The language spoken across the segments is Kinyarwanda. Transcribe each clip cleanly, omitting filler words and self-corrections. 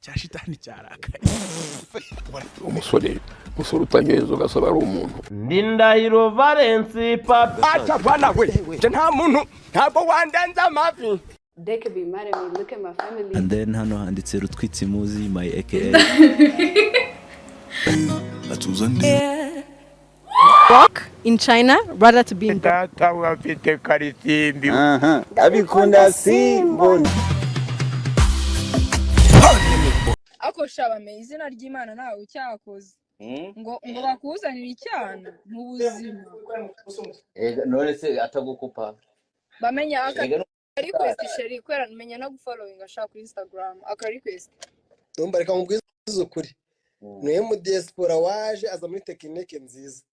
Cya shitani cyarakaye. Umusore, umusore utanyoye inzoga asaba ari umuntu. Ndindahiro Valence Papi. Acha bwana we, nje nta muntu, ntabwo wandenza amavi. They could be mad at me. Look at my family. And then hano handitse Rutwitsi Muzi, my aka. Atuza ndi. Walk in China rather to be in Data we afite karisimbi. Abikunda simbona. Ako sha, bamenye izina ry'Imana, ntawe ucyakoze ngo bakuzanire icyana mu buzima. None se atagukupa? Bamenya aka Erega request, chérie, kubera menya no gufollowing ashaka kuri Instagram aka request. Ndumva, reka mubwize ukuri, niwe mu diaspora waje aza muri tekinike nziza.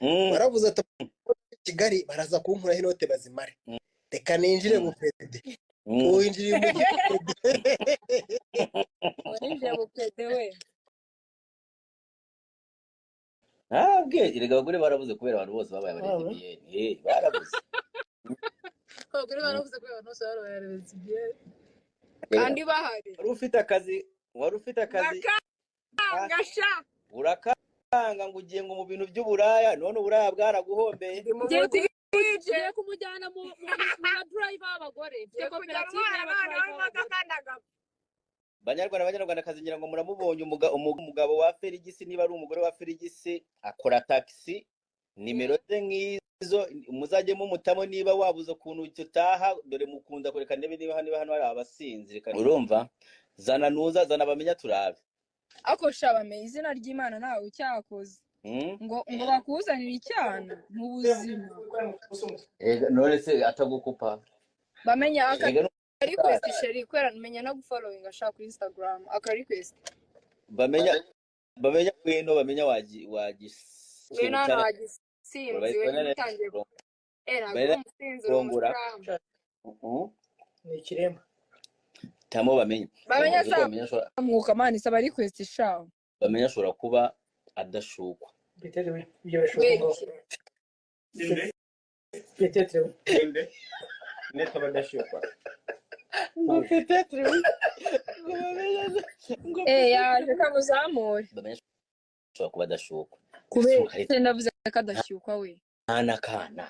Baravuze ati Kigali baraza kunkuraho inote bazimare, reka ninjire mu pede. Winjiriye mu gipede. Winjiye bupede we. Ntabwe, erega abagore barabuze kubera abantu bose babaye abalesbiyeni, barabuze. Abagore baravuze ko abantu bose babaye lesbiyeni. Kandi bahari. Wari ufite akazi, wari ufite akazi. Ndakanga sha. Urakanga ngo ugiye ngo mu bintu by'uburaya, none uburaya bwaraguhombeye. Ndi mu Ngiye butike. Ngiye kumujyana mu ba driver b'abagore, mfite Ngiye kujya koperative ntwara y'aba abana driver b'imodoka b'abagore. Ndagapfa. Banyarwanda, banyarwandakazi, ngira ngo muramubonye umugabo wa Ferigisi, niba ari umugore wa Ferigisi, akora taxi. Nimero ze nk'izo, muzajye mumutamo niba wabuze ukuntu utaha. Dore mukunda kureka ndebe niba hano hari abasinzi. Reka urumva, zana nuza, zana bamenya turabe. Ako sha, bamenye izina ry'Imana, ntawe ucyakoze ngo bakuzanire icyana mu buzima. None se atagukupa? Bamenya aka Erega request, chérie, kubera menya no gufollowing ashaka kuri Instagram aka request. Bamenya, bamenya ngwino, bamenya wagi Ngwino hano wagisinzi. wagisinzi we, niba utangiye ntabwo uri umusinzi, uri Rongora. umusilamu. Ni ikirema. Tamo bamenya. Bamenya. Uzi ko bamenya ashobora Mwuka mani, saba request sha. Bamenya ashobora kuba adashukwa. Peut-être oui, ibyo birashoboka ngo Wiki. Peut-être oui. Ngo peut-être oui, ngo bamenya ngo Yaje kamuzamure. Bamenya ashobora kuba adashukwa. Kubera se ndavuze ko adashyukwa we? Nta n'akana.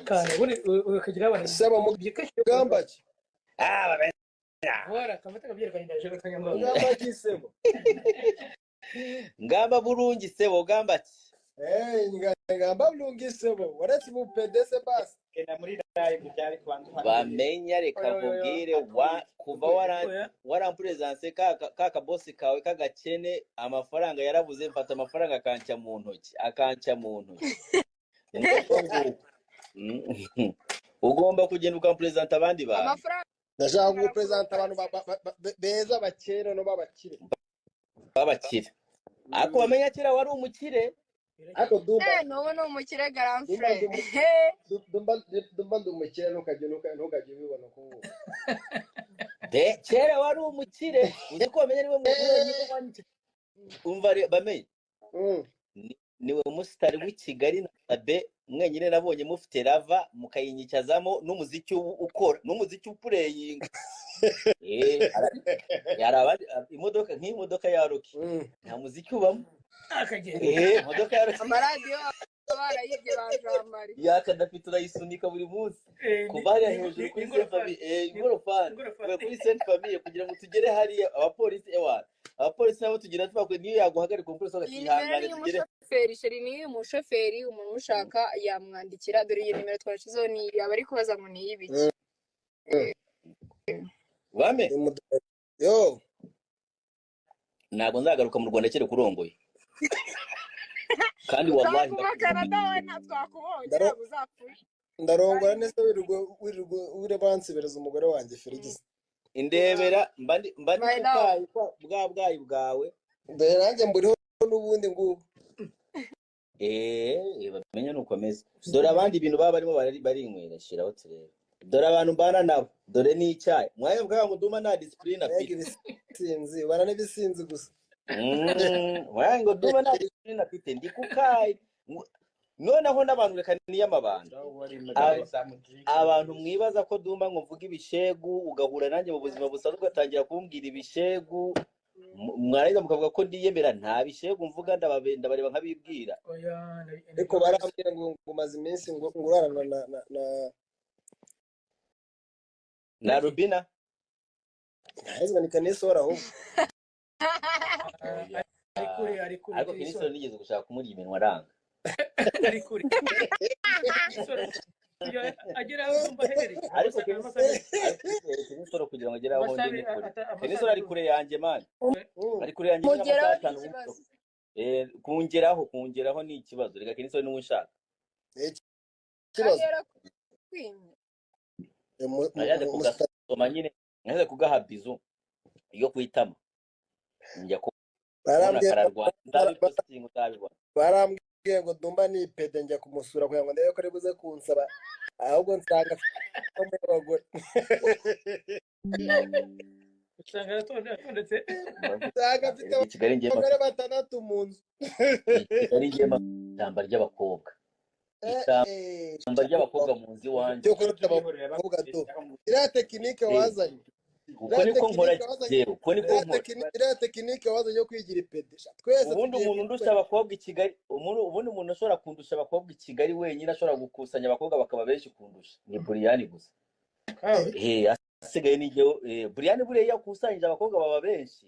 Kana ubundi ukagira abana Saba mugamba ki? Ah, bamenya. Voilà, kamata kabyereka ndaje gatanga. Mugamba ki sebo? Ngamba burungi sebo, gamba ki? Eh, ngamba bulungi sebo, waretse bupede se basi. Bamenya, reka Oya, oya, oya. nkubwire, wa kuva Oya. warampuresanse ka kabosi kawe k'agakene, amafaranga yarabuze, mfata amafaranga akanca mu ntoki, akanca mu ntoki. Nguko nguko. Ugomba kugenda ukamperezanta abandi bantu. Amafaranga. Ndashaka gupresenta abantu beza, bakere no babakire. B'abakire, ariko bamenya kera wari umukire. Ariko Dumba, N'ubu ni umukire Dumba, garamfure. Dumba, Dumba, ndi umukire, ntukajye ubibona ko De kera wari umukire, uzi ko bamenya niwe muntu wenyine wanditse. Umva bamenye niwe musitari w'i Kigali na Sabe mwenyine nabonye mufite rava mukayinyicazamo n'umuziki ukora n'umuziki upureyinga. Hari abandi imodoka, nk'imodoka ya Rocky nta muziki ubamo. Akagenda. Imodoka ya Rocky. Amaradiyo barayibye ba Jean Marie. Ya Kadafi turayisunika buri munsi kuva hariya hejuru kuri Saint Famille, ingorofani, ingorofani. Kuva kuri Saint Famille kugira ngo tugere hariya, abapolisi, ewa abapolisi nabo tugira tubakwe, niyo yaguhagarika umupolisi Iyi nimero agakihangane ni tugere. iy'umushoferi, chérie, ni iy'umushoferi. Umuntu ushaka yamwandikira. Dore iyi nimero twashyizeho ni iyi, aba ari kubaza ngo ni iy'ibiki. Bame. Yo. Ntabwo nzagaruka mu Rwanda kereka urongoye, kandi wallahi. Uzaguma Canada we, nta twakubonye. Ntabwo uzapfuye. Ndarongora neza, wirirwa ureba bansebereza umugore wanjye Ferigisi. Indebera mba ndi My ku love. kayi bwa bwayi bwawe. Dore nanjye mburiho n'ubundi ngubu. Bamenye nuko ameze. Dore abandi ibintu baba barimo barinywera, shiraho turebe. Dore abantu mbana nabo, dore n'icyayi mwanya bwa ngo Nduma nta discipline Mbega afite. Ibisinzi, ubana n'ibisinzi gusa. Mwanya ngo Nduma nta discipline afite, ndi ku kayi. Noneho n'abantu, reka niyamabanga. Abantu mwibaza ko Dumba ngo mvuge ibishegu, ugahura nanjye mu buzima busanzwe ugatangira kumbwira ibishegu. Mwarangiza mukavuga ko ndiyemera, nta bishegu mvuga, ndabareba nkabibwira. Ariko barambwira ngo umaze iminsi ngo urarana na na Rubina. Ntahezwa ni Kanisora ahubwo. Ariko Kanisora nigeze gushaka kumurya iminwa aranga. Ariko Kenisoro kugira ngo agere aho ndi ni kure. Kenisoro ari kure yanjye man. Ari kure yanjye mugeraho n'amasaha ni atanu. ikibazo. Kungeraho ni ikibazo. Reka Kenisoro niwe unshaka. Ikibazo. Naje kugasoma nyine, naje kugaha bizu yo kuitama. Njya kubona kararwana. Nzabipostinga uzabibona. Barambwiye ngo Dumba ni pede, njya kumusura kugira ngo ndebe ko ari buze kunsaba, ahubwo nsanga afite abagore. Nsanga afite abagore batandatu mu nzu. Kigali ngiye ishyamba ry'abakobwa. Ishyamba ry'abakobwa mu nzu iwanjye. Iriya tekinike wazanye. Uko niko nkora jewe, uko niko nkora. Iriya tekinike wazanye yo kwigira ipede. Twese ubundi umuntu undusha abakobwa i Kigali, ubundi umuntu ashobora kundusha abakobwa i Kigali wenyine, ashobora gukusanya abakobwa bakaba benshi kundusha ni Buriyani gusa. Asigaye ni jewe. Buriyani buriya iyo akusanyije abakobwa baba benshi.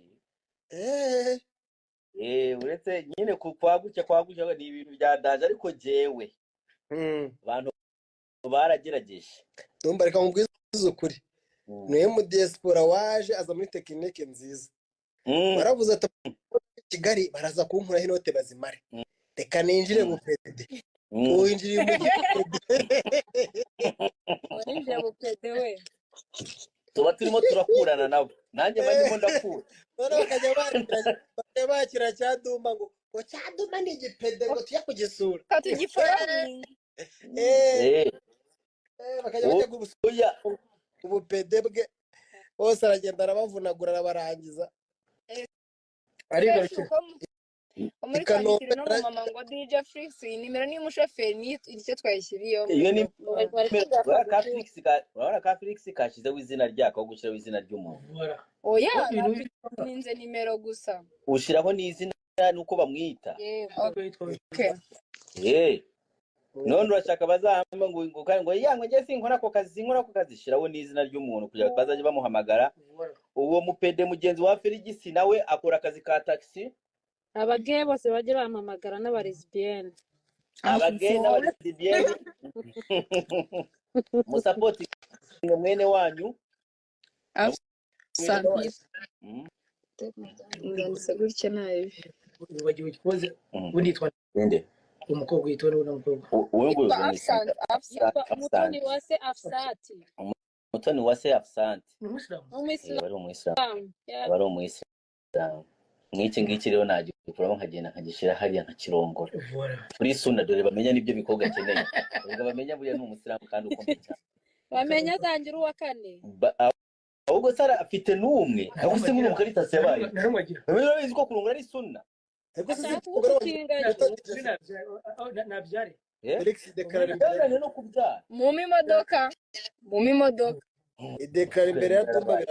Uretse nyine kwagucya ni ibintu bya daje, ariko jewe abantu baragerageje. Ndumva reka nkubwize ukuri. Niwe mu diaspora waje aza muri tekinike nziza. Baravuze ati Kigali baraza kunkuraho inote bazimare. Reka ninjire mu pede. Winjiriye mu pede. Winjiriye mu pede we. Tuba turimo turakurana nabo. Nanjye mba ndimo ndakura. None bakajya bakira cya Dumba ngo cya Dumba ni igipede ngo tujya kugisura. Katugifollowing. Bakajya bajya gusura ubupede bwe bose, aragenda arabavunagura arabarangiza. Muri kwandikira no mama ngo DJ Flix iyi nimero ni umushoferi ni icyo twayishyiriyeho. Iyo ni urabona ka Flix kashyizeho izina ryako, aho gushyiraho izina ry'umuntu. Oya, ninze nimero gusa. Ushyiraho n'izina nuko bamwita. None urashaka bazahamba ngo kandi ngo yangwe nge sinkora ako kazi, sinkora ako kazi, shiraho n'izina ry'umuntu kugira ngo bazajye bamuhamagara. Uwo mupede mugenzi wa Feligisi nawe akora akazi ka taxi. Abageye bose bajye bampamagara n'abalesbienne. Abageye n'abalesbienne. Musapoti mwene wanyu. Ndanditse gutya nabi. Wibagiwe ikibazo ubundi yitwa nde? Umukobwa yitwa n'uwo mukobwa. Uwo nguyu Mutoni wa se Afsati. Mutoni wa se Afsati. Ni umuyisilamu. Bari umuyisilamu. Bari umuyisilamu. Nk'iki ngiki rero nagikuramo nkagenda nkagishyira hariya nkakirongora. Kuri suna dore bamenya nibyo bikobwa akeneye. Ubwo bamenya buriya ni umuyisilamu kandi ukomeye cyane. Bamenya atangira uwa kane. Ahubwo Sara afite n'umwe. Ahubwo se muri mukaritasi yabaye. Bamenya ko kurongora ari suna. Mu imodoka idekara imbere ya Dumba.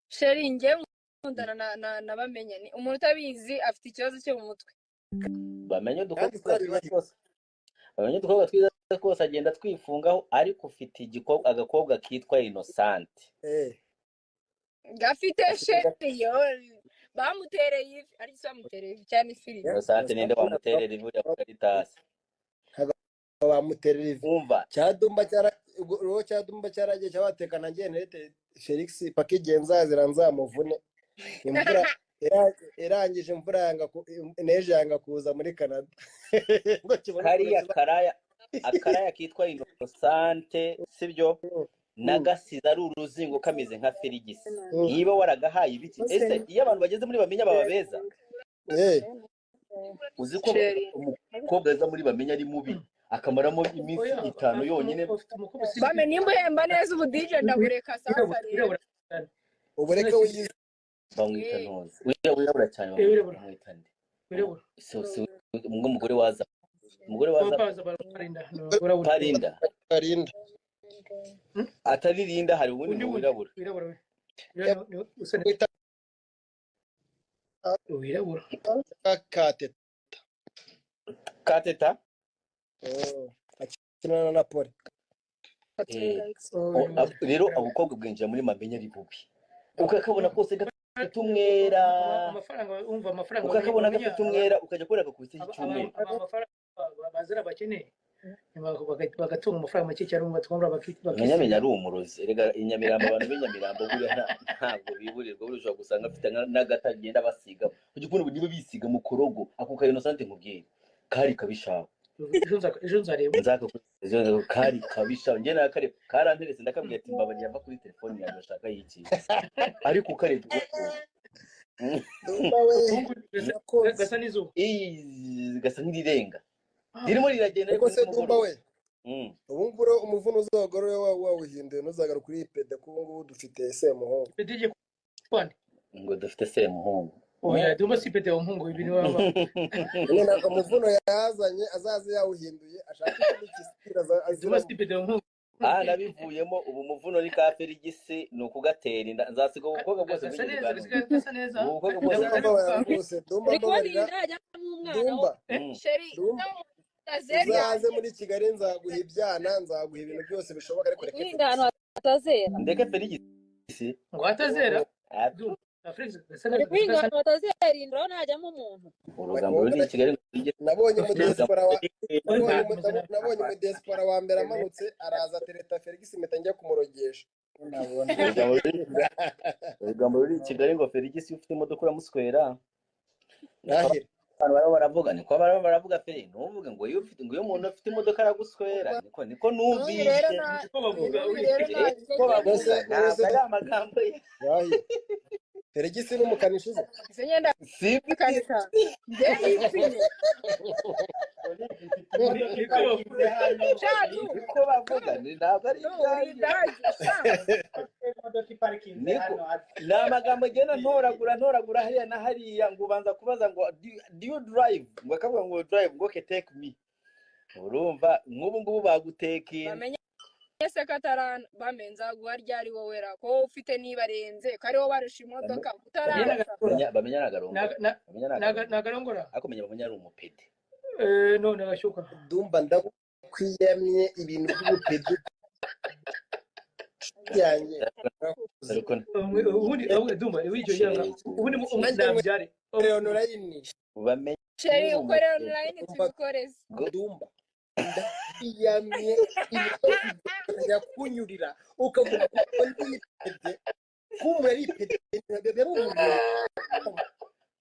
Sheri nge nkundana na Bamenya, ni umuntu utabizi afite ikibazo cyo mu mutwe. Bamenya udukobwa twiza twose agenda twifungaho, ariko ufite agakobwa kitwa Innocent. Gafite sheri yo bamutereye ivi, ariko bamutereye ivi cyane ifiri. Innocent ninde wamuterera ivi ya Caritas? Bamuterera ivi. Umva. Cya Dumba cyara uwo cya Dumba cyaragiye cyabatekana ngiye nerete Felix pakigenza ziranzamuvune. Imvura irangije, imvura yanga neje yanga kuza muri Canada. Ngo kibone kariya karaya akaraya kitwa Innocent, sibyo? Nagasiza ari uruzingo kameze nka Feligisi. Niba waragahaye ibiki? Ese iyo abantu bageze muri Bamenya baba beza? Uzi ko umukobwa aza muri Bamenya ari mubi akamaramo iminsi 5 yonyine. Bame nimba uhemba neza ubu DJ ndabureka sasa rero. Ubureke wiyize. Bamwita ntozi. Wirabura cyane bamwita nde? Umugore waza. Umugore waza Parinda. Parinda. Atari Linda, hari ubundi wirabura. Wirabura. Kateta. Kateta. Akinana na Napoli. Rero ubukobwa bwinjira muri Mamenye ari bubi, ukakabona kose gafite umwera. Amafaranga, umva, amafaranga. Ukakabona gafite umwera, ukajya kubona gakubise icyumweru. Amafaranga bazira abakene bagatunga amafaranga make cyane, umva, twumva. Nyamenya ari umurozi erega. I Nyamirambo, abantu b'i Nyamirambo buriya ntabwo biburirwa. Buriya ushobora gusanga afite n'agata agenda basiga, ujya kubona niba bisiga mu korogo ako ka Innocent. Nkubwire, kari kabishaho. Ejo nzareba. Nzaka kari kabishaho. Njye nakareba karanteretse, ndakabwira ati: "Mbabarira, va kuri telefone yanjye, bashaka y'iki?" Ariko ukarebye Dumba we. Gasa n'izuba. Gasa nk'irirenga ririmo riragenda. Ariko Ariko se Dumba nimugoroba we, ubu ngubu rero umuvuno uzagorore wawuhinduye, ntuzagaruke kuri pede, kuko ubu ngubu dufite Semuhungu. Pede igiye kwande. Ngo dufite Semuhungu. Oya, Dumba, si pede wa muhungu, ibi ni waba. Nyine umuvuno yazanye azaze yawuhinduye, ashaka ikindi kisitira. Dumba Aziramo. si pede wa muhungu. Aha nabivuyemo. Ubu umuvuno ni ka Ferigisi, ni ukugatera inda. Nzasiga ubukobwa bwose Gasa bwigeze neza. bwanumva. Gasa neza. Ubu bukobwa bwose. Dumba, mbabarira rwose, Dumba. Uri kubona iyi Mbabarira. ntajyamo umwana wo Dumba. Sheri. Dumba, Zeri. uzaze muri Kigali, nzaguha ibyana, nzaguha ibintu byose bishoboka, ariko reke guhinga Felix. ahantu hatazera. Ndeke Ferigisi. Ngo atazera. Ah, Dumba, Felix gasa Uri neza. guhinga Gasa. ahantu hatazera inda, urabona hajyamo umuntu. Urugambo ruri i Kigali ngo Ferigisi. Nabonye Urugambo umudiaspora wa nabonye nabonye ruri umudiaspora wa mbere amanutse araza atereta Felix, impeta njya kumurogesha. Urugambo ruri i Kigali ngo Ferigisi iyo ufite imodoka uramuswera. Niko Rahira. abantu barimo baravuga, niko barimo baravuga. Feri, ntuvuge ngo iyo ufite, ngo iyo umuntu afite imodoka araguswera, niko N'ubu rero numvise. na Niko bavuga. n'ubu rero Niko bavuga. Mbese Ntabwo mbese ari amagambo ye. Rahira, Felix ni umukanishi se? Ese ngenda Si kanika njye nipfire. Niko bavuga. Shadu. Niko bavuga, ntabwo ari No uri ibyanjye. indage sha. Niko ni amagambo agenda ntoragura ntoragura hariya na hariya, ngo ubanza kubaza ngo "Do you drive?" Ngo akavuga ngo "Drive," ngo "Okay, take me." Urumva nk'ubu ngubu bagutekinze. Bamenye se ko atarana bamenza guha ryari wowe ra ko wowe ufite nibarenze ko ariwo barusha imodoka utaraza. Bamenya nagarongora, bamenya nagarongora. Nagarongora. Ariko menya bamenya ari umupede. Eh, none agashyuka. Dumba, ndakwiyamye, ibintu by'ubupedi yanjye. Ariko Ubundi ahubwo Dumba icyo gihe ubundi Nanjye nabyare. nkwereye online. Bamenya Sheri, ni ukorera umupede. online. Umva. Tubikoreze. Dumba, ndakwiyamye, ibintu kunyurira ukavuga ko ndi ipede, ko umuntu ari ipede biba.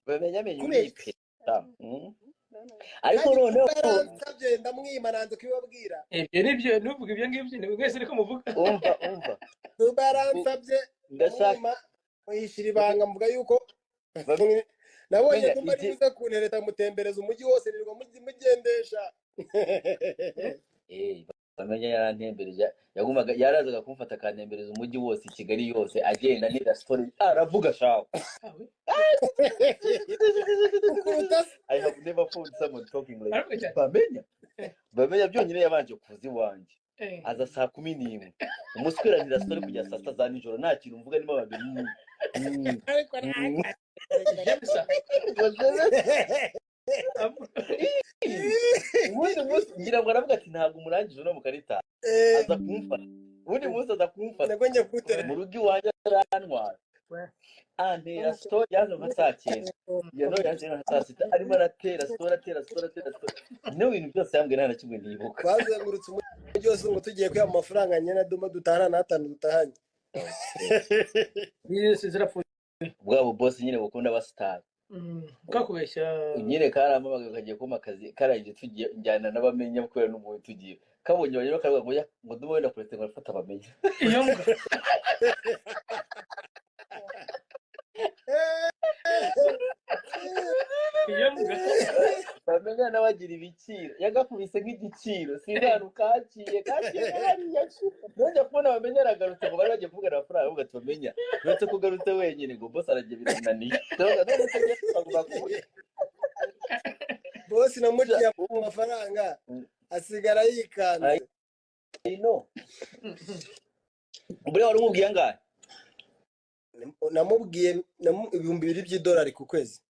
Bamenya menya Kubera uri iki? ipeda. Ariko Kandi noneho yaransabye ndamwima, nanze kubibabwira. Ibyo nibyo, nuvuga ibyo ngibyo ni mwese niko muvuga. Umva, umva. Dumba yaransabye Ndashaka ndamwima, muhishira ibanga, mvuga yuko nabonye Bamenya Dumba iki ari buze kuntereta, mutembereza umujyi wose, nirirwa mugendesha. Bamenya yarantembereje, yagumaga yarazaga kumfata akantembereza umujyi wose, i Kigali yose, agenda nira story aravuga shawo. Ukuruta se. I have never found someone talking like Aravuga cyane. Bamenya. Bamenya byonyine yabanje kuza iwanjye, Eh. aza saa 11, umuswiranira story kugera saa 6 za nijoro, nta kintu mvuga, nimo babiri Ariko James. Ubundi munsi ngira ngo aravuga ati: "Ntabwo umurangije uno mukarita." Aza kumfata ubundi munsi, aza kumfata Nabwo njya kuwutera. mu rugo iwanjye, arantwara, antera story. Yaje nka saa 9, iyo none yaje nka saa 6, arimo aratera story, atera story, atera story. No bintu byose yambwiye nta na kimwe nibuka. Twazengurutse umujyi wose ngo tugiye kwiha amafaranga nyine, Dumba, dutahana n'atanu dutahanye. Yose zirapfuye. Bwabo boss nyine bukunda abasitari. Kakubeshya. Nyine karampamagaye kagiye kumpa akazi, karangije tugiye njyana n'abamenya kubera n'umuntu tugiye kabonye abanyura, karavuga ngo ya ngo Dumba wenda kuretse ngo arafata abamenya. Iyo mbwa. Iyo mbwa. Bamenya n'abagira ibiciro, yagakubise nk'igiciro, sinzi ahantu kaciye, kaciye hariya. Nongeye kubona bamenya aragarutse, ngo bari bagiye kuvugana amafaranga, avuga ati: "Bamenya uretse ko ugarutse wenyine," ngo boss aragiye birananiye. Ndavuga, none se njye bagomba kuvuga. Bosi namuciye amafaranga asigara yikanze. I know. Buriya wari umubwiye angahe? Namubwiye $2,000 ku kwezi.